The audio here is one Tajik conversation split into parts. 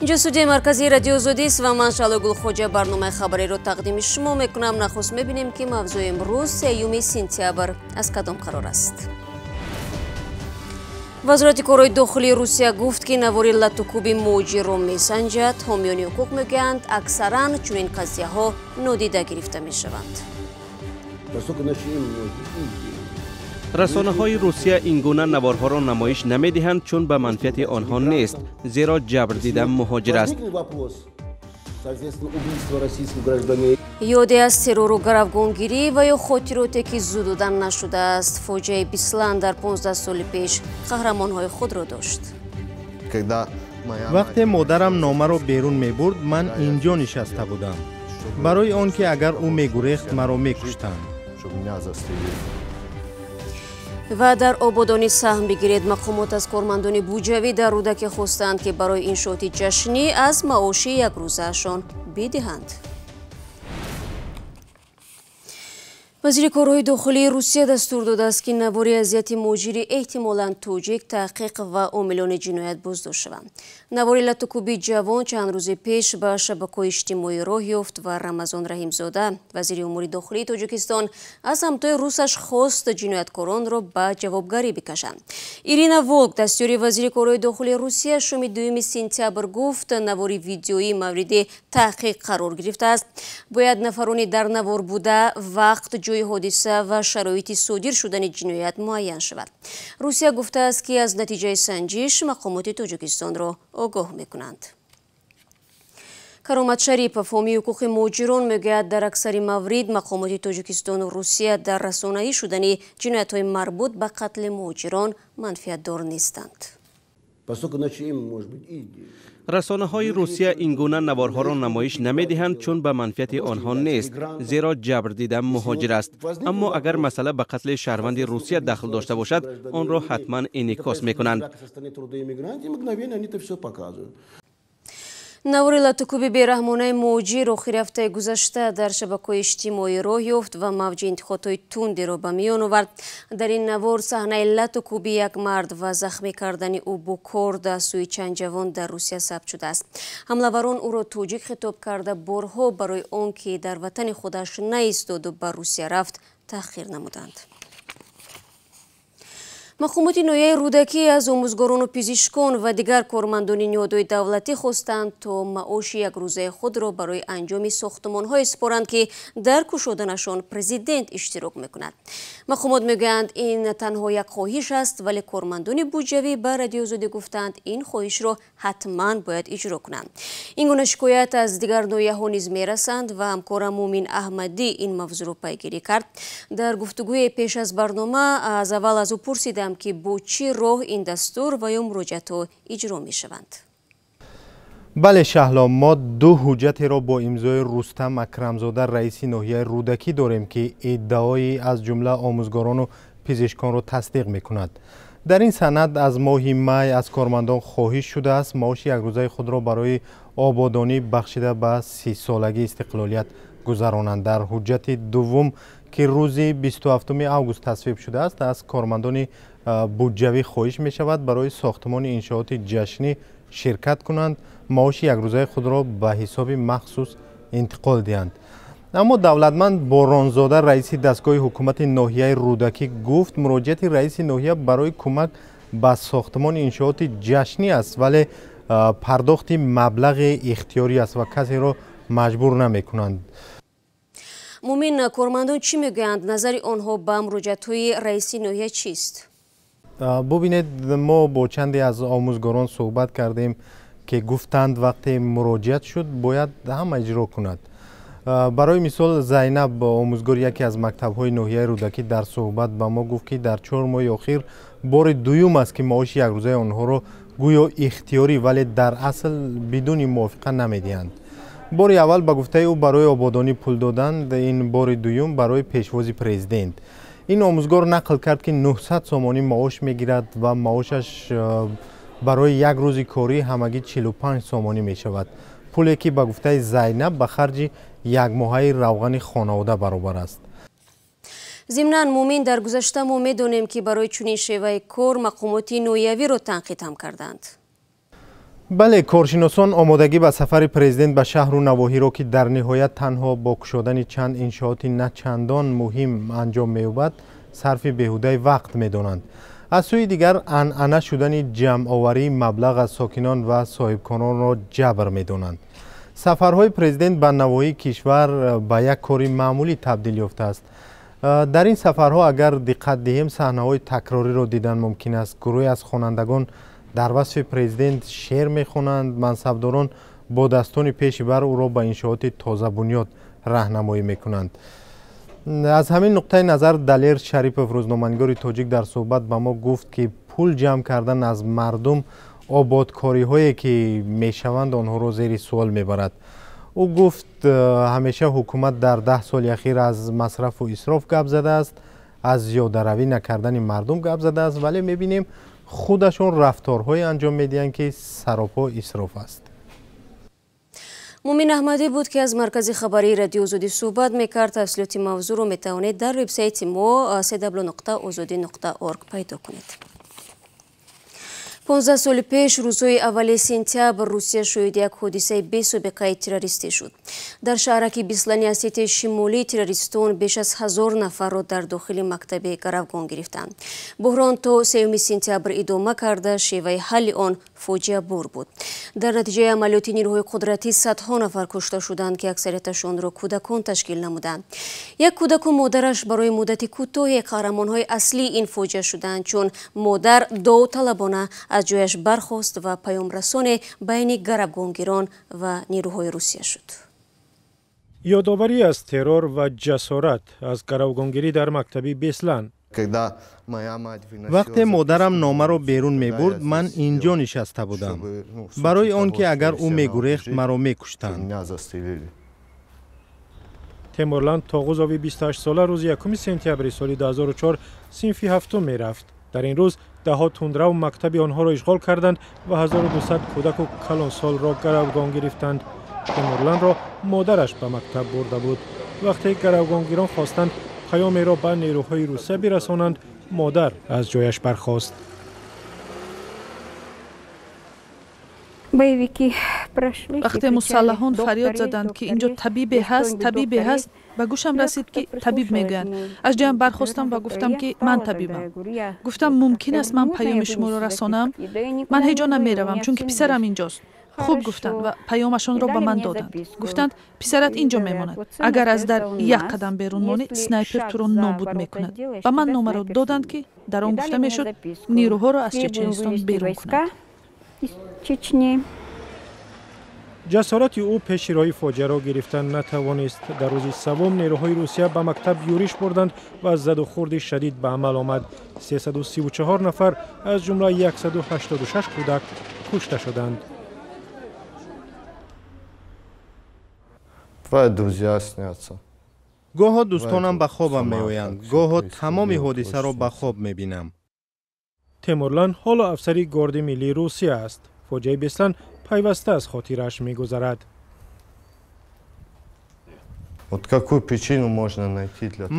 Инҷо студияи марказии Радиои Озодист ва ман Шаҳло Гулхоҷа барномаи хабариро тақдими шумо мекунам. Нахуст мебинем, ки мавзӯи имрӯз 3 сентябр аз кадом қарор аст. Вазорати корҳои дохилии Русия гуфт, ки навори латукӯби муҳоҷирро месанҷад. Ҳомиёни ҳуқуқ мегӯянд, аксаран чунин қазияҳо нодида гирифта мешаванд. Расонаҳои Русия ин гуна наворҳоро намоиш намедиҳанд, чун ба манфиати онҳо нест, зеро ҷабрдида муҳоҷир аст. Ёде аз террору гаравгонгирӣ ва ё хотироте, ки зудуда нашудааст. Фоҷиаи Бислан дар 15 соли пеш қаҳрамонҳои худро дошт. Вақте модарам номаро берун мебурд, ман инҷо нишаста будам, барои он ки агар ӯ мегурехт, маро мекуштанд. Ва дар ободонӣ саҳм бигиред. Мақомот аз кормандони буҷавӣ дар Рӯдакӣ хостанд, ки барои иншооти ҷашнӣ аз маоши якрӯзаашон бидиҳанд. Вазири корҳои дохилии Русия дастур додааст, ки навори азияти муҳоҷири эҳтимолан тоҷик таҳқиқ ва омилони ҷиноят боздошт шаванд. Навори латукӯби ҷавон чанд рӯзи пеш ба шабакаҳои иҷтимоӣ роҳ ёфт ва Рамазон Раҳимзода, вазири умури дохилии Тоҷикистон, аз ҳамтои русаш хост ҷинояткоронро ба ҷавобгарӣ бикашанд. Ирина Волк, дастёри вазири корҳои дохилии Русия, шуми 2 сентябр гуфт, навори видеоӣ мавриди таҳқиқ қарор гирифтааст. Бояд нафарони дар навор буда, вақт, ҷои ҳодиса ва шароити содир шудани ҷиноят муайян шавад. Русия гуфтааст, ки аз натиҷаи санҷиш мақомоти Тоҷикистонро огоҳ мекунанд. Каромат Шарипов, ҳомии ҳуқуқи муҳоҷирон, мегӯяд, дар аксари маврид мақомоти Тоҷикистону Русия дар расонаӣ шудани ҷиноятҳои марбут ба қатли муҳоҷирон манфиатдор нестанд. Расонаҳои Русия ин гуна наворҳоро намоиш намедиҳанд, чун ба манфиати онҳо нест, зеро ҷабрдида муҳоҷир аст. Аммо агар масъала ба қатли шаҳрванди Русия дахл дошта бошад, онро ҳатман инъикос мекунанд. Навори латукӯби бераҳмонаи муҳоҷир охири ҳафтаи гузашта дар шабакаҳои иҷтимоӣ роҳ ёфт ва мавҷи интиқодҳои тундеро ба миён овард. Дар ин навор саҳнаи латукӯби як мард ва захмӣ кардани ӯ бо корд аз сӯи чанд ҷавон дар Русия сабт шудааст. Ҳамлаварон ӯро тоҷик хитоб карда, борҳо барои он ки дар ватани худаш наистоду ба Русия рафт, таҳқир намуданд. Мақомоти ноҳияи Рӯдакӣ аз омӯзгорону пизишкон ва дигар кормандони ниҳодҳои давлатӣ хостанд, то маоши якрӯзаи худро барои анҷоми сохтмонҳое супоранд, ки дар кушоданашон президент иштирок мекунад. Мақомот мегӯянд, ин танҳо як хоҳиш аст, вале кормандони буҷавӣ ба Радиои Озодӣ гуфтанд, ин хоҳишро ҳатман бояд иҷро кунанд. Ин гуна шикоят аз дигар ноҳияҳо низ мерасанд ва ҳамкорам Мумин Аҳмадӣ ин мавзӯъро пайгирӣ кард. Дар гуфтугӯи пеш аз барнома аз аввал аз ӯ пурсидам, ки бо чӣ роҳ ин дастур ва ё муроҷиатҳо иҷро мешаванд. Бале, Шаҳло, мо ду ҳуҷҷатеро бо имзои Рустам Акрамзода, раиси ноҳияи Рӯдакӣ дорем, ки иддаои аз ҷумла омӯзгорону пизишконро тасдиқ мекунад. Дар ин санад аз моҳи май аз кормандон хоҳиш шудааст маоши якрӯзаи худро барои ободонӣ бахшида ба 30-солагии истиқлолият гузаронанд. Дар ҳуҷҷати дуввум, ки рӯзи 27 август тасвиб шудааст, аз кормандони буҷавӣ хоҳиш мешавад барои сохтмони иншооти ҷашнӣ ширкат кунанд, маоши якрӯзаи худро ба ҳисоби махсус интиқол диҳанд. Аммо Давлатманд Боронзода, раиси дастгоҳи ҳукумати ноҳияи Рӯдакӣ, гуфт, муроҷиати раиси ноҳия барои кӯмак ба сохтмони иншооти ҷашнӣ аст, вале пардохти маблағи ихтиёрӣ аст ва касеро маҷбур намекунанд. Мумин, кормандон чӣ мегӯянд? Назари онҳо ба муроҷиатҳои раиси ноҳия чист? Бубинед, мо бо чанде аз омӯзгорон суҳбат кардем, ки гуфтанд, вақте муроҷиат шуд, бояд ҳама иҷро кунад. Барои мисол, Зайнаб, омӯзгори яке аз мактабҳои ноҳияи Рӯдакӣ, дар суҳбат ба мо гуфт, ки дар 4 моҳи охир бори дуюм аст, ки маоши якрӯзаи онҳоро гӯё ихтиёрӣ, вале дар асл бидуни мувофиқа намедиҳанд. Бори аввал, ба гуфтаи ӯ, барои ободонӣ пул доданд, ин бори дуюм барои пешвози президент. Ин омӯзгор нақл кард, ки 900 сомонӣ маош мегирад ва маошаш барои як рӯзи корӣ ҳамагӣ 45 сомонӣ мешавад. Пуле ки ба гуфтаи Зайнаб ба харҷи якмоҳаи равғани хонавода баробар аст. Зимнан, Мумин, дар гузашта мо медонем, ки барои чунин шеваи кор мақомоти ноҳиявиро танқид ҳам карданд. Бале, коршиносон омодагӣ ба сафари президент ба шаҳру навоҳиро, ки дар ниҳоят танҳо бо кушодани чанд иншооти на чандон муҳим анҷом меёбад, сарфи беҳудаи вақт медонанд. Аз сӯи дигар, анъана шудани ҷамъоварии маблағ аз сокинон ва соҳибкоронро ҷабр медонанд. Сафарҳои президент ба навоҳии кишвар ба як кори маъмулӣ табдил ёфтааст. Дар ин сафарҳо, агар диққат диҳем, саҳнаҳои такрориро дидан мумкин аст. Гурӯҳе аз хонандагон дар васфи президент шеър мехонанд, мансабдорон бо дастони пеши бар ӯро ба иншооти тозабунёд раҳнамоӣ мекунанд. Аз ҳамин нуқтаи назар Далер Шарипов, рӯзноманигори тоҷик, дар суҳбат ба мо гуфт, ки пул ҷамъ кардан аз мардум ободкориҳое ки мешаванд, онҳоро зери суол мебарад. Ӯ гуфт, ҳамеша ҳукумат дар 10 соли ахир аз масрафу исроф гап задааст, аз зиёдаравӣ накардани мардум гап задааст, вале мебинем худашон рафторҳое анҷом медиҳанд, ки саропо исроф аст. Мумин Аҳмадӣ буд, ки аз маркази хабарии Радио Озодӣ суҳбат мекард. Тафсилоти мавзӯъро метавонед дар вебсайти мо cw.ozodi.org пайдо кунед. 15 соли пеш, рӯзҳои аввали сентябр, Русия шоҳиди як ҳодисаи бесобиқаи террористӣ шуд. Дар шаҳраки Беслани Осетияи Шимолӣ террористон беш аз 1000 нафарро дар дохили мактаби гаравгон гирифтанд. Буҳрон то 3 сентябр идома карда, шеваи ҳалли он фоҷиабор буд. Дар натиҷаи амалиёти нерӯҳои қудратӣ садҳо нафар кушта шуданд, ки аксарияташонро кӯдакон ташкил намуданд. Як кӯдаку модараш барои муддати кӯтоҳе қаҳрамонҳои аслии ин фоҷиа шуданд, чун модар довталабона аз ҷояш бархост ва паёмрасоне байни гаравгонгирон ва нерӯҳои Русия шуд. Ёдоварӣ аз террор ва ҷасорат аз гаравгонгирӣ дар мактаби Беслан. Вақте модарам номаро берун мебурд, ман инҷо нишаста будам, барои он ки агар ӯ мегурехт, маро мекуштанд. Темурлан Тоғузови 28сола рӯзи 1 сентябри соли 2004 синфи ҳафтум мерафт. Дар ин рӯз даҳҳо тундрав мактаби онҳоро ишғол карданд ва 1200 кӯдаку калонсолро гаравгон гирифтанд. Темурланро модараш ба мактаб бурда буд. Вақте гаравгонгирон хостанд паёмеро ба нерӯҳои Русия бирасонанд, модар аз ҷояш бархост. Вақте мусаллаҳон фарёд заданд, ки инҷо табибе ҳаст, табибе ҳаст, ба гӯшам расид, ки табиб мегӯянд. Аз ҷоям бархостам ва гуфтам, ки ман табибам. Гуфтам, мумкин аст ман паёми шуморо расонам? Ман ҳеҷ ҷо намеравам, чунки писарам инҷост. Хуб, гуфтанд ва паёмашонро ба ман доданд. Гуфтанд, писарат инҷо мемонад. Агар аз дар як қадам берун монӣ, снайпер туро нобуд мекунад. Ба ман номаро доданд, ки дар он гуфта мешуд, нерӯҳоро аз Чеченистон берун кунанд. Ҷасорати ӯ пеши роҳи фоҷиаро гирифтан натавонист. Дар рӯзи севум нерӯҳои Русия ба мактаб юриш бурданд ва задухӯрди шадид ба амал омад. 334 нафар, аз ҷумла 186 кӯдак кушта шуданд. Гоҳо дӯстонам ба хобам меоянд, гоҳо тамоми ҳодисаро ба хоб мебинам. Темурлан ҳоло афсари Горди миллии Русия аст. Фоҷиаи Беслан пайваста аз хотирааш мегузарад.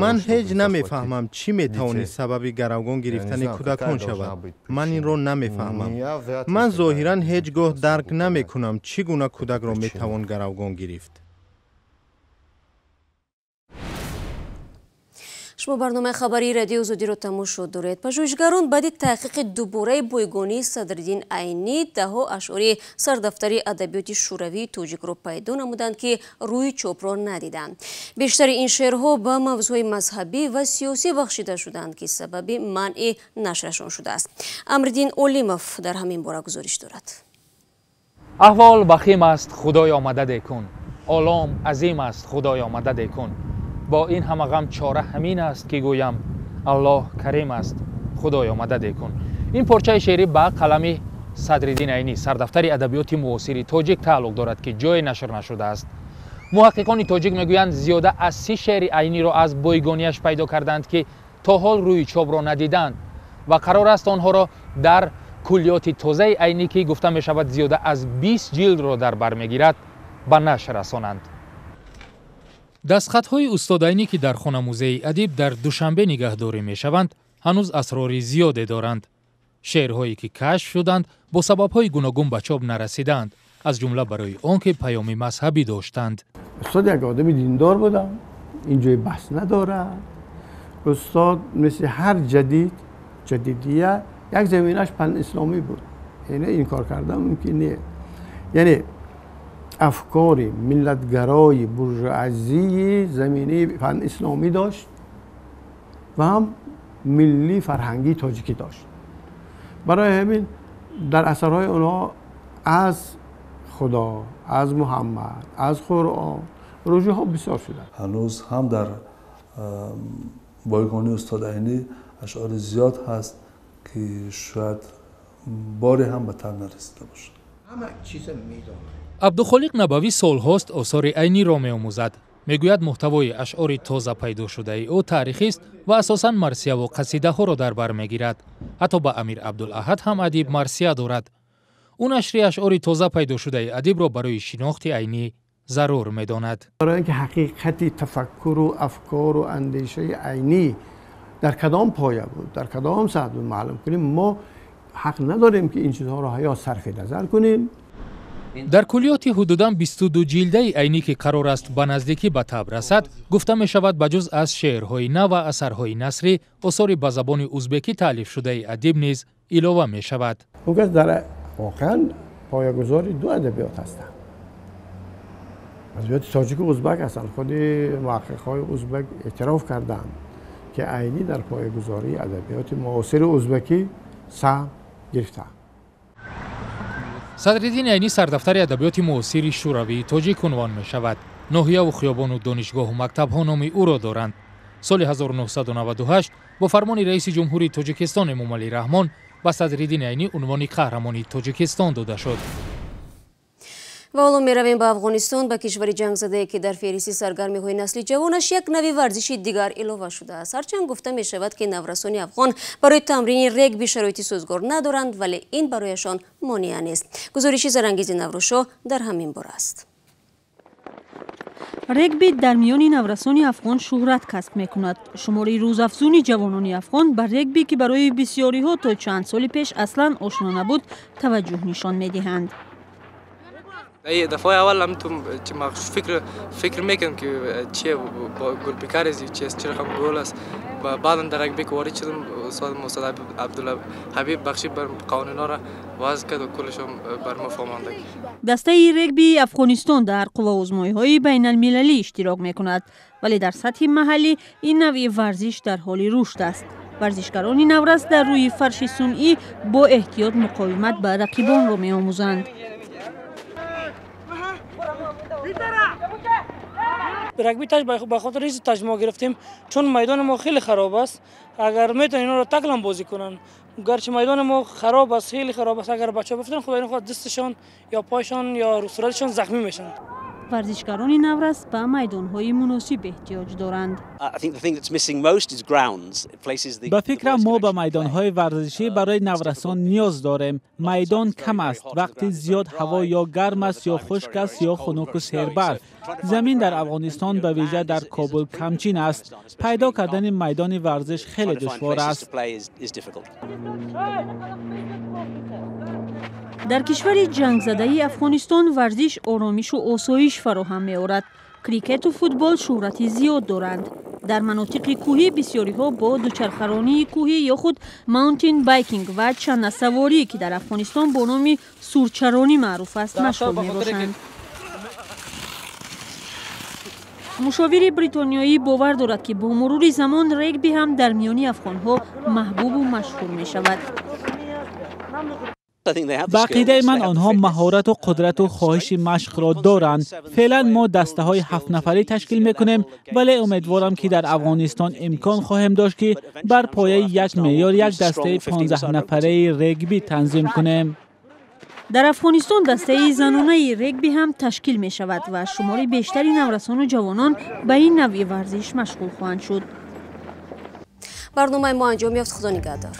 Ман ҳеҷ намефаҳмам, чӣ метавонист сабаби гаравгон гирифтани кӯдакон шавад. Ман инро намефаҳмам. Ман зоҳиран ҳеҷ гоҳ дарк намекунам, чӣ гуна кӯдакро метавон гаравгон гирифт. Шумо барномаи хабарии Радио Озодиро тамошо доред. Пажӯҳишгарон баъди таҳқиқи дубораи бойгонии Садриддин Айнӣ даҳҳо ашъори сардафтари адабиёти шӯравии тоҷикро пайдо намуданд, ки рӯи чопро надиданд. Бештари ин шеърҳо ба мавзӯъҳои мазҳабӣ ва сиёсӣ бахшида шуданд, ки сабаби манъи нашрашон шудааст. Амриддин Олимов дар ҳамин бора гузориш дорад. Аҳвол вахим аст, Худоё мададе кун. Олом азим аст, Худоё мададе кун. Бо ин ҳама ғам чора ҳамин аст, ки гӯям Аллоҳ карим аст, Худоё мададе кун. Ин порчаи шеърӣ ба қалами Садриддин Айнӣ, сардафтари адабиёти муосири тоҷик тааллуқ дорад, ки ҷое нашр нашудааст. Муҳаққиқони тоҷик мегӯянд, зиёда аз 30 шеъри Айниро аз бойгонияш пайдо карданд, ки то ҳол рӯи чопро надиданд ва қарор аст онҳоро дар куллиёти тозаи Айнӣ, ки гуфта мешавад зиёда аз 20 ҷилдро дар бар мегирад, ба нашр расонанд. Дастхатҳои устод Айнӣ, ки дар хонамузеи адиб дар Душанбе нигаҳдорӣ мешаванд, ҳанӯз асрори зиёде доранд. Шеърҳое ки кашф шуданд, Бо сабабҳои гуногун ба чоп нарасиданд, аз ҷумла барои он ки паёми мазҳабӣ доштанд. Устод як одами диндор будам, ин ҷои баҳс надорад. Устод мисли ҳар ҷадид, ҷадидия як заминаш панисломӣ буд, яъне инкор кардан мумкин не. Яъне афкори миллатгарои буржуазии заминаи панисломӣ дошт ва ҳам миллӣ фарҳангии тоҷикӣ дошт. Барои ҳамин дар асарҳои онҳо аз Худо, аз Муҳаммад, аз Қуръон рӯҷӯъҳо бисёр шуданд. Ҳанӯз ҳам дар бойгонии устод Айнӣ ашъори зиёд ҳаст, ки шояд боре ҳам ба таб нарасида бошад. Ҳама чиза медонад. Абдухолиқ Набавӣ солҳост осори Айниро меомӯзад. Мегӯяд, муҳтавои ашъори тоза пайдо шудаи ӯ таърихист ва асосан марсияву қасидаҳоро дар бар мегирад. Ҳатто ба Амир Абдулаҳад ҳам адиб марсия дорад. Ӯ нашри ашъори тоза пайдо шудаи адибро барои шинохти Айнӣ зарур медонад. Барои ин ки ҳақиқати тафаккуру афкору андешаи Айнӣ дар кадом поя буд, дар кадом сатҳ буд маълум кунем, мо ҳақ надорем, ки ин чизҳоро ҳаё сарфи назар кунем. Дар куллиёти ҳудудан 22 ҷилдаи Айнӣ, ки қарор аст ба наздикӣ ба таб расад, гуфта мешавад, ба ҷуз аз шеърҳои нав ва асарҳои насрӣ, осори ба забони узбекӣ таълифшудаи адиб низ илова мешавад. Он кас дар воқеан поягузори ду адабиёт ҳастанд, адабиёти тоҷику узбак ҳастанд. Худи муҳаққиқҳои узбек эътироф карданд, ки Айнӣ дар поягузории адабиёти муосири узбекӣ саҳм гирифтаанд. Садриддини Айнӣ сардафтари адабиёти муосири шӯравии тоҷик унвон мешавад. Ноҳияву хиёбону донишгоҳу мактабҳо номи ӯро доранд. Соли 1998 бо фармони раиси ҷумҳурии Тоҷикистон Эмомалӣ Раҳмон ба Садриддини Айнӣ унвони Қаҳрамони Тоҷикистон дода шуд. Ва ҳоло меравем ба Афғонистон, ба кишвари ҷангзадае, ки дар феҳристи саргармиҳои насли ҷавонаш як нави варзиши дигар илова шудааст. Ҳарчанд гуфта мешавад, ки наврасони афғон барои тамрини регби шароити созгор надоранд, вале ин барояшон монеа нест. Гузориши Зарангизи Наврӯзшоҳ дар ҳамин бора аст. Регби дар миёни наврасони афғон шӯҳрат касб мекунад. Шумори рӯзафзуни ҷавонони афғон ба регби, ки барои бисёриҳо то чанд соли пеш аслан ошно набуд, таваҷҷӯҳ нишон медиҳанд. دفعه اول هم تو فکر میکنم که چیه گل پیکر چیه، چه رقم گل است. بعدا در رگبی که وارد شدم، استاد استاد عبدالله حبیب بخشی بر قوانین را وضع کرد و کلشون بر ما فهمانده. دستаи регбии Афғонистон дар қувваозмоиҳои байналмилалӣ иштирок мекунад, вале дар сатҳи маҳаллӣ ин навъи варзиш дар ҳоли рушд аст. Варзишгарони наврас дар рӯи фарши сунъӣ бо эҳтиёт муқовимат ба рақибонро меомӯзанд. Рагби таж ба хотири таж мо гирифтем, чун майдони мо хеле хароб аст. Агар метавонанд, инҳоро таклам бозӣ кунанд. Гарчи майдони мо хароб аст, хеле хароб аст, агар бачаҳо бифтанд, худо нахоҳад, дасташон ё пойшон ё сураташон захмӣ мешаванд. Варзишгарони наврас ба майдонҳои муносиб эҳтиёҷ доранд. Ба фикрам, мо ба майдонҳои варзишӣ барои наврасон ниёз дорем. Майдон кам аст. Вақти зиёд ҳаво ё гарм аст, ё хушк аст, ё хунуку сербарф. Замин дар Афғонистон, ба вижа дар Кобул, камчин аст. Пайдо кардани майдони варзиш хеле душвор аст. Дар кишвари ҷангзадаи Афғонистон варзиш оромишу осоиш фароҳам меорад. Крикету футбол шӯҳрати зиёд доранд. Дар манотиқи кӯҳӣ бисёриҳо бо дучархаронии кӯҳӣ ё худ маунтин байкинг ва чанасаворӣ, ки дар Афғонистон бо номи сурчаронӣ маъруф аст, машғул мебошанд. Мушовири бритониёӣ бовар дорад, ки бо мурури замон регби ҳам дар миёни афғонҳо маҳбубу машҳур мешавад. Ба ақидаи ман, онҳо маҳорату қудрату хоҳиши машқро доранд. Феълан мо дастаҳои ҳафтнафарӣ ташкил мекунем, вале умедворам, ки дар Афғонистон имкон хоҳем дошт, ки бар пояи як меъёр як дастаи 15-нафараи регбӣ танзим кунем. Дар Афғонистон дастаи занонаи регби ҳам ташкил мешавад ва шумори бештари наврасону ҷавонон ба ин навъи варзиш машғул хоҳанд шуд. Барномаи мо анҷом ёфт. Худо нигаҳдор.